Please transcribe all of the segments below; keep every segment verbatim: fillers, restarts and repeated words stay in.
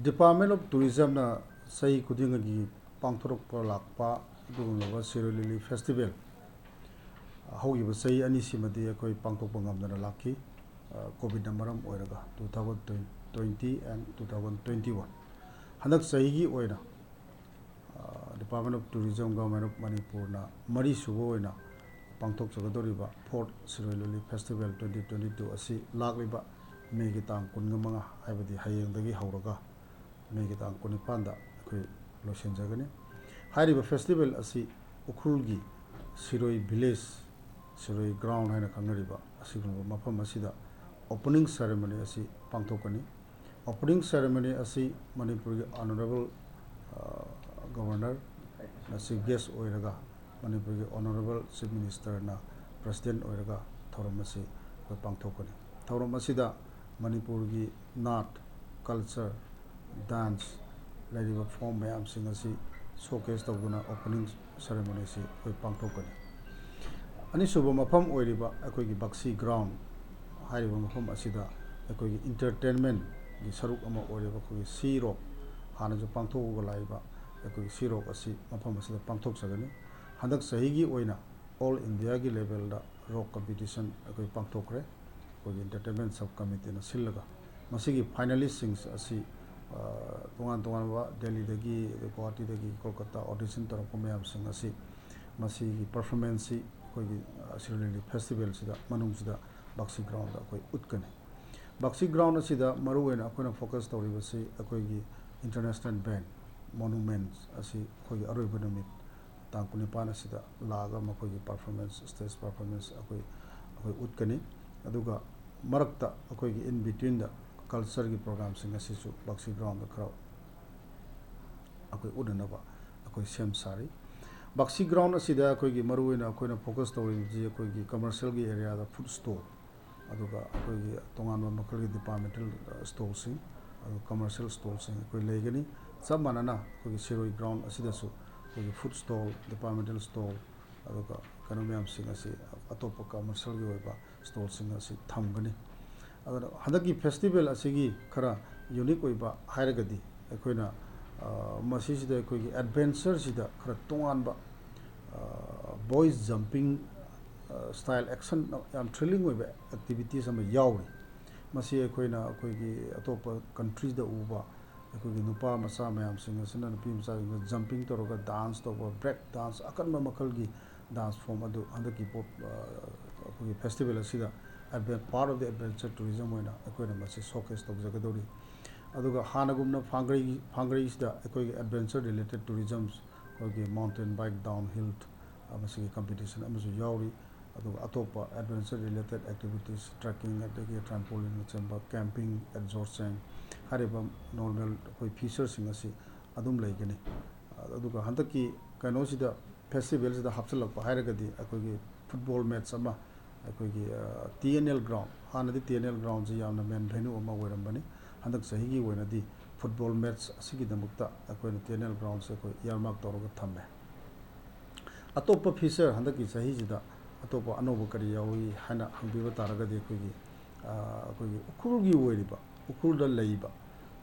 Department of Tourismꯅ ꯆꯍꯤ ꯈꯨꯗꯤꯡꯒꯤ ꯄꯥꯡꯊꯣꯔꯛꯄ ꯂꯥꯛꯄ ꯑꯗꯨꯒꯨꯝꯂꯕ ꯁꯤꯔꯣꯏ ꯂꯤꯂꯤ ꯐꯦꯁꯇꯤꯚꯦꯜ ꯍꯧꯈꯤꯕ ꯆꯍꯤ ꯑꯅꯤꯁꯤꯃꯗꯤ ꯑꯩꯈꯣꯏ ꯄꯥꯡꯊꯣꯛꯄ ꯉꯝꯗꯅ ꯂꯥꯛꯈꯤ꯫ ꯀꯣꯚꯤꯗꯅ ꯃꯔꯝ ꯑꯣꯏꯔꯒ two thousand twenty and two thousand twenty one, ꯍꯟꯗꯛ ꯆꯍꯤꯒꯤ ꯑꯣꯏꯅ Department of Tourism, Government of ꯃꯅꯤꯄꯨꯔꯅ ꯃꯔꯤꯁꯨꯕ ꯑꯣꯏꯅ ꯄꯥꯡꯊꯣꯛꯆꯒꯗꯧꯔꯤꯕ Fourth ꯁꯤꯔꯣꯏ ꯂꯤꯂꯤ Festival twenty twenty two ꯑꯁꯤ ꯂꯥꯛꯂꯤꯕ ꯃꯦꯒꯤ ꯇꯥꯡ ꯀꯨꯟꯃꯉꯥ, ꯍꯥꯏꯕꯗꯤ ꯍꯌꯦꯡꯗꯒꯤ ꯍꯧꯔꯒ ꯃꯦꯒꯤ ꯇꯥꯡ ꯀꯨꯟꯅꯤꯄꯥꯟꯗ ꯑꯩꯈꯣꯏ ꯂꯣꯏꯁꯤꯟꯖꯒꯅꯤ꯫ ꯍꯥꯏꯔꯤꯕ ꯐꯦꯁꯇꯤꯚꯦꯜ ꯑꯁꯤ ꯎꯈ꯭ꯔꯨꯜꯒꯤ ꯁꯤꯔꯣꯏ ꯚꯤꯂꯦꯖ, ꯁꯤꯔꯣꯏ ꯒ꯭ꯔꯥꯎꯟ ꯍꯥꯏꯅ ꯈꯪꯅꯔꯤꯕ ꯑꯁꯤꯒꯨꯝꯂꯕ ꯃꯐꯝ ꯑꯁꯤꯗ ꯑꯣꯄꯅꯤꯡ ꯁꯦꯔꯦꯃꯣꯅꯤ ꯑꯁꯤ ꯄꯥꯡꯊꯣꯛꯀꯅꯤ꯫ ꯑꯣꯄꯅꯤꯡ ꯁꯦꯔꯦꯃꯣꯅꯤ ꯑꯁꯤ ꯃꯅꯤꯄꯨꯔꯒꯤ ꯑꯣꯅꯔꯦꯕꯜ ꯒꯕꯔꯅꯔ ꯅ ꯆꯤꯐ ꯒꯦꯁ ꯑꯣꯏꯔꯒ, ꯃꯅꯤꯄꯨꯔꯒꯤ ꯑꯣꯅꯔꯦꯕꯜ ꯆꯤꯐ ꯃꯤꯅꯤꯁꯇꯔꯅ ꯄ꯭ꯔꯁꯤꯗꯦꯟ ꯑꯣꯏꯔꯒ ꯊꯧꯔꯝ ꯑꯁꯤ ꯑꯩꯈꯣꯏ ꯄꯥꯡꯊꯣꯛꯀꯅꯤ꯫ ꯊꯧꯔꯝ ꯑꯁꯤꯗ ꯃꯅꯤꯄꯨꯔꯒꯤ ꯅꯥꯠ, ꯀꯜꯆꯔ, ꯗꯥꯟꯁ, ꯂꯩꯔꯤꯕ ꯐꯣꯔꯝ ꯃꯌꯥꯝꯁꯤꯡ ꯑꯁꯤ ꯁꯣꯀꯦꯁ ꯇꯧꯗꯨꯅ ꯑꯣꯄꯅꯤꯡ ꯁꯦꯔꯦꯃꯣꯅꯤ ꯑꯁꯤ ꯑꯩꯈꯣꯏ ꯄꯥꯡꯊꯣꯛꯀꯅꯤ꯫ ꯑꯅꯤꯁꯨꯕ ꯃꯐꯝ ꯑꯣꯏꯔꯤꯕ ꯑꯩꯈꯣꯏꯒꯤ ꯕꯛꯁꯤ ꯒ꯭ꯔꯥꯎꯟ ꯍꯥꯏꯔꯤꯕ ꯃꯐꯝ ꯑꯁꯤꯗ ꯑꯩꯈꯣꯏꯒꯤ ꯏꯟꯇꯔꯇꯦꯟꯃꯦꯟꯒꯤ ꯁꯔꯨꯛ ꯑꯃ ꯑꯣꯏꯔꯤꯕ ꯑꯩꯈꯣꯏꯒꯤ ꯁꯤ ꯔꯣꯛ, ꯍꯥꯟꯅꯁꯨ ꯄꯥꯡꯊꯣꯛꯑꯒ ꯂꯥꯛꯏꯕ ꯑꯩꯈꯣꯏꯒꯤ ꯁꯤ ꯔꯣꯛ ꯑꯁꯤ ꯃꯐꯝ ꯑꯁꯤꯗ ꯄꯥꯡꯊꯣꯛꯆꯒꯅꯤ꯫ ꯍꯟꯗꯛ ꯆꯍꯤꯒꯤ ꯑꯣꯏꯅ ꯑꯣꯜ ꯏꯟꯗꯤꯌꯥꯒꯤ ꯂꯦꯚꯦꯜꯗ ꯔꯣꯛ ꯀꯝꯄꯤꯇꯤꯁꯟ ꯑꯩꯈꯣꯏ ꯄꯥꯡꯊꯣꯛꯈ꯭ꯔꯦ꯫ ꯑꯩꯈꯣꯏꯒꯤ ꯏꯟꯇꯔꯇꯦꯟꯃꯦꯟ ꯁꯕ ꯀꯃꯤꯇꯤꯅ ꯁꯤꯜꯂꯒ ꯃꯁꯤꯒꯤ ꯐꯥꯏꯅꯦꯂꯤꯁꯁꯤꯡ ꯑꯁꯤ, ꯑ, ꯇꯣꯉꯥꯟ ꯇꯣꯉꯥꯟꯕ ꯗꯦꯜꯂꯤꯗꯒꯤ, ꯑꯗꯩ ꯒꯨꯋꯥꯍꯥꯇꯤꯗꯒꯤ, ꯀꯣꯜꯀꯇꯥ ꯑꯣꯗꯤꯁꯟ ꯇꯧꯔꯛꯄ ꯃꯌꯥꯝꯁꯤꯡ ꯑꯁꯤ ꯃꯁꯤꯒꯤ ꯄꯔꯐꯣꯔꯃꯦꯟꯁꯁꯤ ꯑꯩꯈꯣꯏꯒꯤ, ꯑ, ꯁꯤꯔꯣꯏ ꯂꯤꯂꯤ ꯐꯦꯁꯇꯤꯚꯦꯜꯁꯤꯗ, ꯃꯅꯨꯡꯁꯤꯗ ꯕꯛꯁꯤ ꯒ꯭ꯔꯥꯎꯟꯗ ꯑꯩꯈꯣꯏ ꯎꯠꯀꯅꯤ꯫ ꯕꯛꯁꯤ ꯒ꯭ꯔꯥꯎꯟ ꯑꯁꯤꯗ ꯃꯔꯨꯑꯣꯏꯅ ꯑꯩꯈꯣꯏꯅ ꯐꯣꯀꯁ ꯇꯧꯔꯤꯕꯁꯤ ꯑꯩꯈꯣꯏꯒꯤ ꯏꯟꯇꯔꯅꯦꯁꯅꯦꯜ ꯕꯦꯟꯗ ꯃꯣꯅꯨꯃꯦꯟꯠꯁ ꯑꯁꯤ ꯑꯩꯈꯣꯏꯒꯤ ꯑꯔꯣꯏꯕ ꯅꯨꯃꯤꯠ ꯇꯥꯡ ꯀꯨꯟꯅꯤꯄꯥꯟ ꯑꯁꯤꯗ ꯂꯥꯛꯑꯒ ꯃꯈꯣꯏꯒꯤ ꯄꯔꯐꯣꯔꯃꯦꯟꯁ, ꯁ꯭ꯇꯦꯖ ꯄꯔꯐꯣꯔꯃꯦꯟꯁ ꯑꯩꯈꯣꯏ, ꯑꯩꯈꯣꯏ ꯎꯠꯀꯅꯤ꯫ ꯑꯗꯨꯒ ꯃꯔꯛꯇ ꯑꯩꯈꯣꯏꯒꯤ in betweenꯗ ꯀꯜꯆꯔꯒꯤ ꯄ꯭ꯔꯣꯒ꯭ꯔꯥꯝꯁꯤꯡ ꯑꯁꯤꯁꯨ ꯕꯛꯁꯤ ꯒ꯭ꯔꯥꯎꯟꯗ ꯈꯔ ꯑꯩꯈꯣꯏ ꯎꯠꯅꯅꯕ ꯑꯩꯈꯣꯏ ꯁꯦꯝ ꯁꯥꯔꯤ꯫ ꯕꯛꯁꯤ ꯒ꯭ꯔꯥꯎꯟ ꯑꯁꯤꯗ ꯑꯩꯈꯣꯏꯒꯤ ꯃꯔꯨꯑꯣꯏꯅ ꯑꯩꯈꯣꯏꯅ ꯐꯣꯀꯁ ꯇꯧꯔꯤꯕꯁꯤ ꯑꯩꯈꯣꯏꯒꯤ ꯀꯃꯔꯁꯤꯌꯦꯜꯒꯤ ꯑꯦꯔꯤꯌꯥꯗ ꯐꯨꯗ ꯁ꯭ꯇꯣꯜ, ꯑꯗꯨꯒ ꯑꯩꯈꯣꯏꯒꯤ ꯇꯣꯉꯥꯟꯕ ꯃꯈꯜꯒꯤ ꯗꯤꯄꯥꯔꯠꯃꯦꯟꯇꯦꯜ ꯁ꯭ꯇꯣꯜꯁꯤꯡ, ꯑꯗꯨꯒ ꯀꯃꯔꯁꯤꯌꯦꯜ ꯁ꯭ꯇꯣꯜꯁꯤꯡ ꯑꯩꯈꯣꯏ ꯂꯩꯒꯅꯤ꯫ ꯆꯞ ꯃꯥꯟꯅꯅ ꯑꯩꯈꯣꯏꯒꯤ ꯁꯤꯔꯣꯏ ꯒ꯭ꯔꯥꯎꯟ ꯑꯁꯤꯗꯁꯨ ꯑꯩꯈꯣꯏꯒꯤ ꯐꯨꯗ ꯁ꯭ꯇꯣꯜ, ꯗꯤꯄꯥꯔꯠꯃꯦꯟꯇꯦꯜ ꯁ꯭ꯇꯣꯜ, ꯑꯗꯨꯒ ꯀꯩꯅꯣ ꯃꯌꯥꯝꯁꯤꯡ ꯑꯁꯤ, ꯑꯇꯣꯞꯄ ꯀꯃꯔꯁꯤꯌꯦꯜꯒꯤ ꯑꯣꯏꯕ ꯁ꯭ꯇꯣꯜꯁꯤꯡ ꯑꯁꯤ ꯊꯝꯒꯅꯤ꯫ ꯑꯗꯨꯅ ꯍꯟꯗꯛꯀꯤ ꯐꯦꯁꯇꯤꯚꯦꯜ ꯑꯁꯤꯒꯤ ꯈꯔ ꯌꯨꯅꯤꯛ ꯑꯣꯏꯕ ꯍꯥꯏꯔꯒꯗꯤ ꯑꯩꯈꯣꯏꯅ ꯃꯁꯤꯁꯤꯗ ꯑꯩꯈꯣꯏꯒꯤ ꯑꯦꯗꯚꯦꯟꯆꯔꯁꯤꯗ ꯈꯔ ꯇꯣꯉꯥꯟꯕ ꯕꯣꯏꯁ ꯖꯝꯄꯤꯡ ꯁ꯭ꯇꯥꯏꯜ ꯑꯦꯛꯁꯟ ꯌꯥꯝ ꯊ꯭ꯔꯤꯂꯤꯡ ꯑꯣꯏꯕ ꯑꯦꯛꯇꯤꯚꯤꯇꯤꯁ ꯑꯃ ꯌꯥꯎꯔꯤ꯫ ꯃꯁꯤ ꯑꯩꯈꯣꯏꯅ ꯑꯩꯈꯣꯏꯒꯤ ꯑꯇꯣꯞꯄ ꯀꯟꯇ꯭ꯔꯤꯗ ꯎꯕ ꯑꯩꯈꯣꯏꯒꯤ ꯅꯨꯄꯥ ꯃꯆꯥ ꯃꯌꯥꯝꯁꯤꯡ ꯑꯁꯤꯅ ꯅꯨꯄꯤ ꯃꯆꯥꯁꯤꯡꯅ ꯖꯝꯄꯤꯡ ꯇꯧꯔꯒ ꯗꯥꯟꯁ ꯇꯧꯕ, ꯕ꯭ꯔꯦꯛ ꯗꯥꯟꯁ, ꯑꯀꯟꯕ ꯃꯈꯜꯒꯤ ꯗꯥꯟꯁ ꯐꯣꯝ ꯑꯗꯨ ꯍꯟꯗꯛꯀꯤ ꯄꯣꯞ ꯑꯩꯈꯣꯏꯒꯤ ꯐꯦꯁꯇꯤꯚꯦꯜ ꯑꯁꯤꯗ adventure part of the adventure tourism ꯑꯣꯏꯅ ꯑꯩꯈꯣꯏꯅ ꯃꯁꯤ ꯁꯣꯀꯦꯁ ꯇꯧꯖꯒꯗꯧꯔꯤ꯫ ꯑꯗꯨꯒ ꯍꯥꯟꯅꯒꯨꯝꯅ ꯐꯥꯡꯒ꯭ꯔꯩ ꯐꯥꯡꯒ꯭ꯔꯩꯁꯤꯗ ꯑꯩꯈꯣꯏꯒꯤ ꯑꯦꯗꯚꯦꯟꯆꯔ ꯔꯤꯂꯦꯇꯦꯠ ꯇꯨꯔꯤꯖꯝ, ꯑꯩꯈꯣꯏꯒꯤ ꯃꯥꯎꯟꯇꯦꯟ ꯕꯥꯏꯛ ꯗꯥꯎꯟ ꯍꯤꯜ, ꯃꯁꯤꯒꯤ ꯀꯝꯄꯤꯇꯤꯁꯟ ꯑꯃꯁꯨ ꯌꯥꯎꯔꯤ꯫ ꯑꯗꯨꯒ ꯑꯇꯣꯞꯄ ꯑꯦꯗꯚꯦꯟꯆꯔ ꯔꯤꯂꯦꯇꯦꯠ ꯑꯦꯛꯇꯤꯚꯤꯇꯤꯁ, ꯇ꯭ꯔꯦꯛꯀꯤꯡ, ꯑꯗꯒꯤ ꯇ꯭ꯔꯥꯝꯄꯣꯂꯤꯟꯅꯆꯤꯡꯕ, ꯀꯦꯝꯄꯤꯡ ꯑꯦꯠ ꯖꯣꯔꯁꯦꯡ ꯍꯥꯏꯔꯤꯕ ꯅꯣꯔꯃꯦꯜ ꯑꯩꯈꯣꯏ ꯐꯤꯆꯔꯁꯤꯡ ꯑꯁꯤ ꯑꯗꯨꯝ ꯂꯩꯒꯅꯤ꯫ ꯑꯗꯨꯒ ꯍꯟꯗꯛꯀꯤ ꯀꯩꯅꯣꯁꯤꯗ, ꯐꯦꯁꯇꯤꯚꯦꯜꯁꯤꯗ ꯍꯥꯞꯆꯤꯜꯂꯛꯄ ꯍꯥꯏꯔꯒꯗꯤ ꯑꯩꯈꯣꯏꯒꯤ ꯐꯨꯠꯕꯣꯜ ꯃꯦꯠꯆ ꯑꯃ ꯑꯩꯈꯣꯏꯒꯤ ꯇꯤ ꯑꯦꯟ ꯑꯦꯜ ꯒ꯭ꯔꯥꯎꯟ, ꯍꯥꯟꯅꯗꯤ ꯇꯤ ꯑꯦꯟ ꯑꯦꯜ ꯒ꯭ꯔꯥꯎꯟꯁꯤ ꯌꯥꯝꯅ ꯃꯦꯟ ꯚꯦꯅ꯭ꯌꯨ ꯑꯃ ꯑꯣꯏꯔꯝꯕꯅꯤ꯫ ꯍꯟꯗꯛ ꯆꯍꯤꯒꯤ ꯑꯣꯏꯅꯗꯤ ꯐꯨꯠꯕꯣꯜ ꯃꯦꯠꯆ ꯑꯁꯤꯒꯤꯗꯃꯛꯇ ꯑꯩꯈꯣꯏꯅ ꯇꯤ ꯑꯦꯟ ꯑꯦꯜ ꯒ꯭ꯔꯥꯎꯟꯁꯦ ꯑꯩꯈꯣꯏ ꯏꯌꯥꯔꯃꯥꯔꯛ ꯇꯧꯔꯒ ꯊꯝꯃꯦ꯫ ꯑꯇꯣꯞꯄ ꯐꯤꯆꯔ ꯍꯟꯗꯛꯀꯤ ꯆꯍꯤꯁꯤꯗ ꯑꯇꯣꯞꯄ ꯑꯅꯧꯕ ꯀꯔꯤ ꯌꯥꯎꯏ ꯍꯥꯏꯅ ꯍꯪꯕꯤꯕ ꯇꯥꯔꯒꯗꯤ ꯑꯩꯈꯣꯏꯒꯤ ꯑꯩꯈꯣꯏꯒꯤ ꯎꯈ꯭ꯔꯨꯜꯒꯤ ꯑꯣꯏꯔꯤꯕ, ꯎꯈ꯭ꯔꯨꯜꯗ ꯂꯩꯕ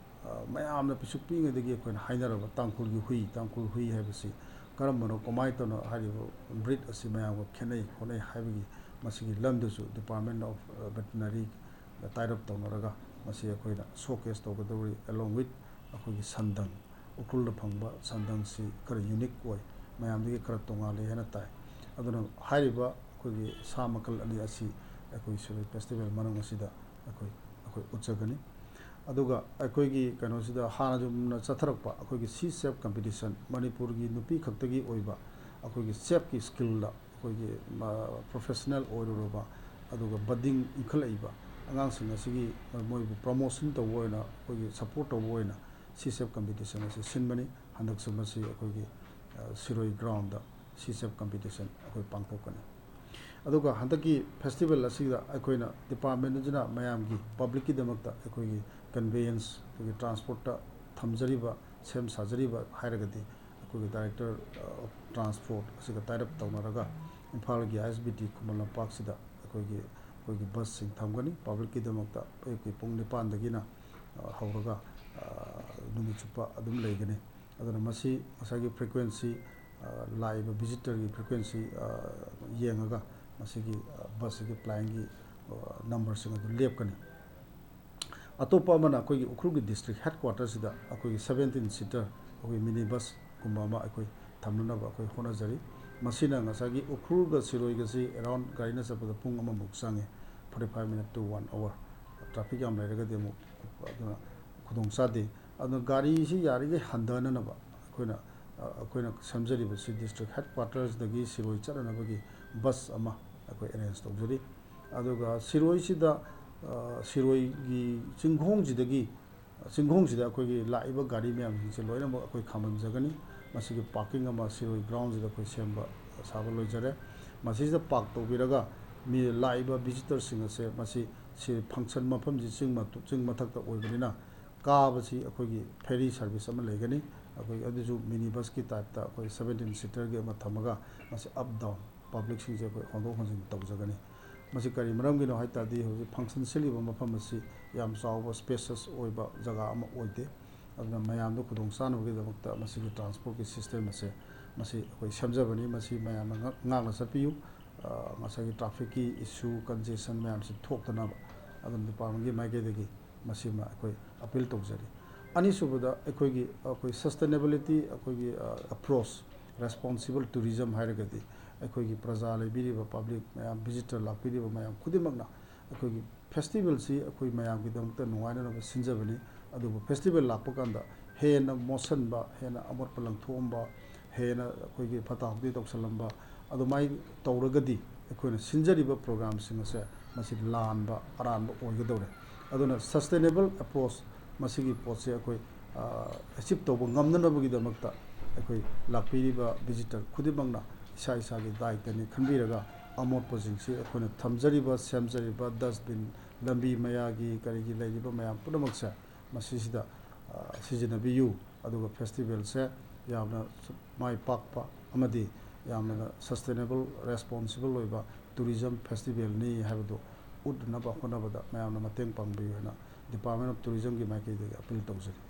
ꯃꯌꯥꯝꯅ ꯄꯤꯁꯛ ꯄꯤꯛꯏꯉꯩꯗꯒꯤ ꯑꯩꯈꯣꯏꯅ ꯍꯥꯏꯅꯔꯕ ꯇꯥꯡꯈꯨꯜꯒꯤ ꯍꯨꯏ, ꯇꯥꯡꯈꯨꯜ ꯍꯨꯏ ꯍꯥꯏꯕꯁꯤ ꯀꯔꯝꯕꯅꯣ, ꯀꯃꯥꯏꯅ ꯇꯧꯅ ꯍꯥꯏꯔꯤꯕ ꯕ꯭ꯔꯤꯗ ꯑꯁꯤ ꯃꯌꯥꯝꯒ ꯈꯦꯠꯅꯩ ꯈꯣꯠꯅꯩ ꯍꯥꯏꯕꯒꯤ ꯃꯁꯤꯒꯤ ꯂꯝꯗꯁꯨ ꯗꯤꯄꯥꯔꯠꯃꯦꯟ ꯑꯣꯐ ꯚꯦꯇꯤꯅꯔꯤꯒ ꯇꯥꯏꯠ ꯑꯞ ꯇꯧꯅꯔꯒ ꯃꯁꯤ ꯑꯩꯈꯣꯏꯅ ꯁꯣꯀꯦꯁ ꯇꯧꯒꯗꯧꯔꯤ, along with ꯑꯩꯈꯣꯏꯒꯤ ꯁꯟꯗꯪ, ꯎꯈ꯭ꯔꯨꯜꯗ ꯐꯪꯕ ꯁꯟꯗꯪꯁꯤ ꯈꯔ ꯌꯨꯅꯤꯛ ꯑꯣꯏ, ꯃꯌꯥꯝꯗꯒꯤ ꯈꯔ ꯇꯣꯉꯥꯜꯂꯤ ꯍꯥꯏꯅ ꯇꯥꯏ꯫ ꯑꯗꯨꯅ ꯍꯥꯏꯔꯤꯕ ꯑꯩꯈꯣꯏꯒꯤ ꯁꯥ ꯃꯈꯜ ꯑꯅꯤ ꯑꯁꯤ ꯑꯩꯈꯣꯏ ꯁꯤꯔꯣꯏ ꯐꯦꯁꯇꯤꯚꯦꯜ ꯃꯅꯨꯡ ꯑꯁꯤꯗ ꯑꯩꯈꯣꯏ ꯑꯩꯈꯣꯏ ꯎꯠꯆꯒꯅꯤ꯫ ꯑꯗꯨꯒ ꯑꯩꯈꯣꯏꯒꯤ ꯀꯩꯅꯣꯁꯤꯗ ꯍꯥꯟꯅ ꯆꯨꯝꯅ ꯆꯠꯊꯔꯛꯄ ꯑꯩꯈꯣꯏꯒꯤ ꯁꯤ ꯁꯦꯞ ꯀꯝꯄꯤꯇꯤꯁꯟ, ꯃꯅꯤꯄꯨꯔꯒꯤ ꯅꯨꯄꯤ ꯈꯛꯇꯒꯤ ꯑꯣꯏꯕ ꯑꯩꯈꯣꯏꯒꯤ ꯁꯦꯞꯀꯤ ꯁ꯭ꯀꯤꯜꯗ ꯑꯩꯈꯣꯏꯒꯤ ꯄ꯭ꯔꯣꯐꯦꯁꯅꯦꯜ ꯑꯣꯏꯔꯨꯔꯕ ꯑꯗꯨꯒ ꯕꯗꯤꯡ ꯏꯟꯈꯠꯂꯛꯏꯕ ꯑꯉꯥꯡꯁꯤꯡ ꯑꯁꯤꯒꯤ ꯃꯣꯏꯕꯨ ꯄ꯭ꯔꯃꯣꯁꯟ ꯇꯧꯕ ꯑꯣꯏꯅ, ꯑꯩꯈꯣꯏꯒꯤ ꯁꯄꯣꯔꯠ ꯇꯧꯕ ꯑꯣꯏꯅ ꯁꯤ ꯁꯦꯞ ꯀꯝꯄꯤꯇꯤꯁꯟ ꯑꯁꯤ ꯁꯤꯟꯕꯅꯤ꯫ ꯍꯟꯗꯛꯁꯨ ꯃꯁꯤ ꯑꯩꯈꯣꯏꯒꯤ ꯁꯤꯔꯣꯏ ꯒ꯭ꯔꯥꯎꯟꯗ ꯁꯤ ꯁꯦꯞ ꯀꯝꯄꯤꯇꯤꯁꯟ ꯑꯩꯈꯣꯏ ꯄꯥꯡꯊꯣꯛꯀꯅꯤ꯫ ꯑꯗꯨꯒ ꯍꯟꯗꯛꯀꯤ ꯐꯦꯁꯇꯤꯚꯦꯜ ꯑꯁꯤꯗ ꯑꯩꯈꯣꯏꯅ ꯗꯤꯄꯥꯔꯠꯃꯦꯟ ꯑꯁꯤꯅ ꯃꯌꯥꯝꯒꯤ, ꯄꯕ꯭ꯂꯤꯛꯀꯤꯗꯃꯛꯇ ꯑꯩꯈꯣꯏꯒꯤ ꯀꯟꯚꯦꯌꯦꯟꯁ, ꯑꯩꯈꯣꯏꯒꯤ ꯇ꯭ꯔꯥꯟꯁꯄꯣꯔꯠꯇ ꯊꯝꯖꯔꯤꯕ, ꯁꯦꯝ ꯁꯥꯖꯔꯤꯕ ꯍꯥꯏꯔꯒꯗꯤ ꯑꯩꯈꯣꯏꯒꯤ ꯗꯥꯏꯔꯦꯛꯇꯔ ꯑꯣꯐ ꯇ꯭ꯔꯥꯟꯁꯄꯣꯔꯠ ꯑꯁꯤꯒ ꯇꯥꯏꯠ ꯑꯞ ꯇꯧꯅꯔꯒ ꯏꯝꯐꯥꯜꯒꯤ ꯑꯥꯏ ꯑꯦꯁ ꯕꯤ ꯇꯤ ꯈꯨꯃꯟ ꯂꯝꯄꯥꯛꯁꯤꯗ ꯑꯩꯈꯣꯏꯒꯤ ꯑꯩꯈꯣꯏꯒꯤ ꯕꯁꯁꯤꯡ ꯊꯝꯒꯅꯤ꯫ ꯄꯕ꯭ꯂꯤꯛꯀꯤꯗꯃꯛꯇ ꯑꯌꯨꯛꯀꯤ ꯄꯨꯡ ꯅꯤꯄꯥꯟꯗꯒꯤꯅ ꯍꯧꯔꯒ ꯅꯨꯃꯤꯠ ꯆꯨꯞꯄ ꯑꯗꯨꯝ ꯂꯩꯒꯅꯤ꯫ ꯑꯗꯨꯅ ꯃꯁꯤ ꯉꯁꯥꯏꯒꯤ frequency, ꯂꯥꯛꯏꯕ visitorꯒꯤ frequency ꯌꯦꯡꯉꯒ ꯃꯁꯤꯒꯤ busꯁꯤꯒꯤ flyingꯒꯤ numberꯁꯤꯡ ꯑꯗꯨ ꯂꯦꯞꯀꯅꯤ꯫ ꯑꯇꯣꯞꯄ ꯑꯃꯅ ꯑꯩꯈꯣꯏꯒꯤ ꯎꯈ꯭ꯔꯨꯜꯒꯤ district headquarterꯁꯤꯗ ꯑꯩꯈꯣꯏꯒꯤ seventeen seater ꯑꯩꯈꯣꯏꯒꯤ minibusꯀꯨꯝꯕ ꯑꯃ ꯑꯩꯈꯣꯏ ꯊꯝꯅꯅꯕ ꯑꯩꯈꯣꯏ ꯍꯣꯠꯅꯖꯔꯤ꯫ ꯃꯁꯤꯅ ꯉꯁꯥꯏꯒꯤ ꯎꯈ꯭ꯔꯨꯜꯒ ꯁꯤꯔꯣꯏꯒꯁꯤ around ꯒꯥꯔꯤꯅ ꯆꯠꯄꯗ ꯄꯨꯡ ꯑꯃꯃꯨꯛ ꯆꯪꯉꯦ, forty five minute to one hour꯫ Traffic ꯌꯥꯝ ꯂꯩꯔꯒꯗꯤ ꯑꯃꯨꯛ ꯑꯗꯨꯅ ꯈꯨꯗꯣꯡ ꯆꯥꯗꯦ꯫ ꯑꯗꯨꯅ ꯒꯥꯔꯤꯁꯤ ꯌꯥꯔꯤꯈꯩ ꯍꯟꯊꯅꯅꯕ ꯑꯩꯈꯣꯏꯅ, ꯑꯩꯈꯣꯏꯅ ꯁꯦꯝꯖꯔꯤꯕꯁꯤ district headquarterꯗꯒꯤ ꯁꯤꯔꯣꯏ ꯆꯠꯅꯅꯕꯒꯤ bus ꯑꯃ ꯑꯩꯈꯣꯏ arrange ꯇꯧꯖꯔꯤ꯫ ꯑꯗꯨꯒ ꯁꯤꯔꯣꯏꯁꯤꯗ, ꯁꯤꯔꯣꯏꯒꯤ ꯆꯤꯡꯈꯣꯡꯁꯤꯗꯒꯤ, ꯆꯤꯡꯈꯣꯡꯁꯤꯗ ꯑꯩꯈꯣꯏꯒꯤ ꯂꯥꯛꯏꯕ ꯒꯥꯔꯤ ꯃꯌꯥꯝꯁꯤꯡꯁꯦ ꯂꯣꯏꯅꯃꯛ ꯑꯩꯈꯣꯏ ꯈꯥꯝꯃꯟꯖꯒꯅꯤ꯫ ꯃꯁꯤꯒꯤ parking ꯑꯃ ꯁꯤꯔꯣꯏ groundꯁꯤꯗ ꯑꯩꯈꯣꯏ ꯁꯦꯝꯕ ꯁꯥꯕ ꯂꯣꯏꯖꯔꯦ꯫ ꯃꯁꯤꯁꯤꯗ park ꯇꯧꯕꯤꯔꯒ ꯃꯤ ꯂꯥꯛꯏꯕ visitorꯁꯤꯡ ꯑꯁꯦ ꯃꯁꯤ, ꯁꯤ function ꯃꯐꯝꯁꯤ ꯆꯤꯡ ꯃꯇꯨ-, ꯆꯤꯡ ꯃꯊꯛꯇ ꯑꯣꯏꯕꯅꯤꯅ ꯀꯥꯕꯁꯤ ꯑꯩꯈꯣꯏꯒꯤ ferry service ꯑꯃ ꯂꯩꯒꯅꯤ꯫ ꯑꯩꯈꯣꯏ ꯑꯗꯨꯁꯨ minibusꯀꯤ typeꯇ ꯑꯩꯈꯣꯏ seventeen seaterꯒꯤ ꯑꯃ ꯊꯝꯃꯒ ꯃꯁꯤ up down publicꯁꯤꯡꯁꯦ ꯑꯩꯈꯣꯏ ꯍꯣꯟꯗꯣꯛ ꯍꯣꯟꯖꯤꯟ ꯇꯧꯖꯒꯅꯤ꯫ ꯃꯁꯤ ꯀꯔꯤ ꯃꯔꯝꯒꯤꯅꯣ ꯍꯥꯏ ꯇꯥꯔꯗꯤ, ꯍꯧꯖꯤꯛ function ꯁꯤꯜꯂꯤꯕ ꯃꯐꯝ ꯑꯁꯤ ꯌꯥꯝ ꯆꯥꯎꯕ spacious ꯑꯣꯏꯕ ꯖꯒꯥ ꯑꯃ ꯑꯣꯏꯗꯦ꯫ ꯑꯗꯨꯅ ꯃꯌꯥꯝꯗ ꯈꯨꯗꯣꯡ ꯆꯥꯅꯕꯒꯤꯗꯃꯛꯇ ꯃꯁꯤꯒꯤ transportꯀꯤ system ꯑꯁꯦ ꯃꯁꯤ ꯑꯩꯈꯣꯏ ꯁꯦꯝꯖꯕꯅꯤ꯫ ꯃꯁꯤ ꯃꯌꯥꯝꯅ ꯉꯥꯛ-, ꯉꯥꯛꯅ ꯆꯠꯄꯤꯌꯨ꯫ ꯉꯁꯥꯏꯒꯤ trafficꯀꯤ issue, congestion ꯃꯌꯥꯝꯁꯤ ꯊꯣꯛꯇꯅꯕ ꯑꯗꯨꯝ departmentꯀꯤ ꯃꯥꯏꯀꯩꯗꯒꯤ ꯃꯁꯤꯃ ꯑꯩꯈꯣꯏ appeal ꯇꯧꯖꯔꯤ꯫ ꯑꯅꯤꯁꯨꯕꯗ ꯑꯩꯈꯣꯏꯒꯤ, ꯑꯩꯈꯣꯏ sustainability, ꯑꯩꯈꯣꯏꯒꯤ approach, responsible tourism ꯍꯥꯏꯔꯒꯗꯤ ꯑꯩꯈꯣꯏꯒꯤ ꯄ꯭ꯔꯖꯥ ꯂꯩꯕꯤꯔꯤꯕ public ꯃꯌꯥꯝ, visitor ꯂꯥꯛꯄꯤꯔꯤꯕ ꯃꯌꯥꯝ ꯈꯨꯗꯤꯡꯃꯛꯅ ꯑꯩꯈꯣꯏꯒꯤ festivalꯁꯤ ꯑꯩꯈꯣꯏ ꯃꯌꯥꯝꯒꯤꯗꯃꯛꯇ ꯅꯨꯡꯉꯥꯏꯅꯅꯕ ꯁꯤꯟꯖꯕꯅꯤ꯫ ꯑꯗꯨꯕꯨ festival ꯂꯥꯛꯄ ꯀꯥꯟꯗ ꯍꯦꯟꯅ ꯃꯣꯠꯁꯟꯕ, ꯍꯦꯟꯅ ꯑꯃꯣꯠꯄ ꯂꯪꯊꯣꯛꯑꯝꯕ, ꯍꯦꯟꯅ ꯑꯩꯈꯣꯏꯒꯤ ꯐꯠꯇ ꯍꯥꯎꯗꯤ ꯇꯧꯁꯜꯂꯝꯕ, ꯑꯗꯨꯃꯥꯏꯅ ꯇꯧꯔꯒꯗꯤ ꯑꯩꯈꯣꯏꯅ ꯁꯤꯟꯖꯔꯤꯕ programꯁꯤꯡ ꯑꯁꯦ ꯃꯁꯤ ꯂꯥꯟꯕ ꯑꯔꯥꯟꯕ ꯑꯣꯏꯒꯗꯧꯔꯦ꯫ ꯑꯗꯨꯅ sustainable approach ꯃꯁꯤꯒꯤ ꯄꯣꯠꯁꯦ ꯑꯩꯈꯣꯏ achieve ꯇꯧꯕ ꯉꯝꯅꯅꯕꯒꯤꯗꯃꯛꯇ ꯑꯩꯈꯣꯏ ꯂꯥꯛꯄꯤꯔꯤꯕ visitor ꯈꯨꯗꯤꯡꯃꯛꯅ ꯏꯁꯥ ꯏꯁꯥꯒꯤ ꯗꯥꯏꯇꯅꯤ ꯈꯟꯕꯤꯔꯒ ꯑꯃꯣꯠꯄꯁꯤꯡꯁꯤ ꯑꯩꯈꯣꯏꯅ ꯊꯝꯖꯔꯤꯕ, ꯁꯦꯝꯖꯔꯤꯕ dustbin, ꯂꯝꯕꯤ ꯃꯌꯥꯒꯤ ꯀꯔꯤꯒꯤ ꯂꯩꯔꯤꯕ ꯃꯌꯥꯝ ꯄꯨꯝꯅꯃꯛꯁꯦ ꯃꯁꯤꯁꯤꯗ ꯁꯤꯖꯤꯟꯅꯕꯤꯌꯨ꯫ ꯑꯗꯨꯒ festivalꯁꯦ ꯌꯥꯝꯅ ꯃꯥꯏ ꯄꯥꯛꯄ ꯑꯃꯗꯤ ꯌꯥꯝꯅ sustainable, responsible ꯑꯣꯏꯕ tourism festivalꯅꯤ ꯍꯥꯏꯕꯗꯨ ꯎꯠꯅꯅꯕ ꯍꯣꯠꯅꯕꯗ ꯃꯌꯥꯝꯅ ꯃꯇꯦꯡ ꯄꯥꯡꯕꯤꯌꯨ ꯍꯥꯏꯅ ꯗꯤꯄꯥꯔꯠꯃꯦꯟ ꯑꯣꯐ ꯇꯨꯔꯤꯖꯝꯒꯤ ꯃꯥꯏꯀꯩꯗꯒꯤ ꯑꯄꯤꯜ ꯇꯧꯖꯔꯤ꯫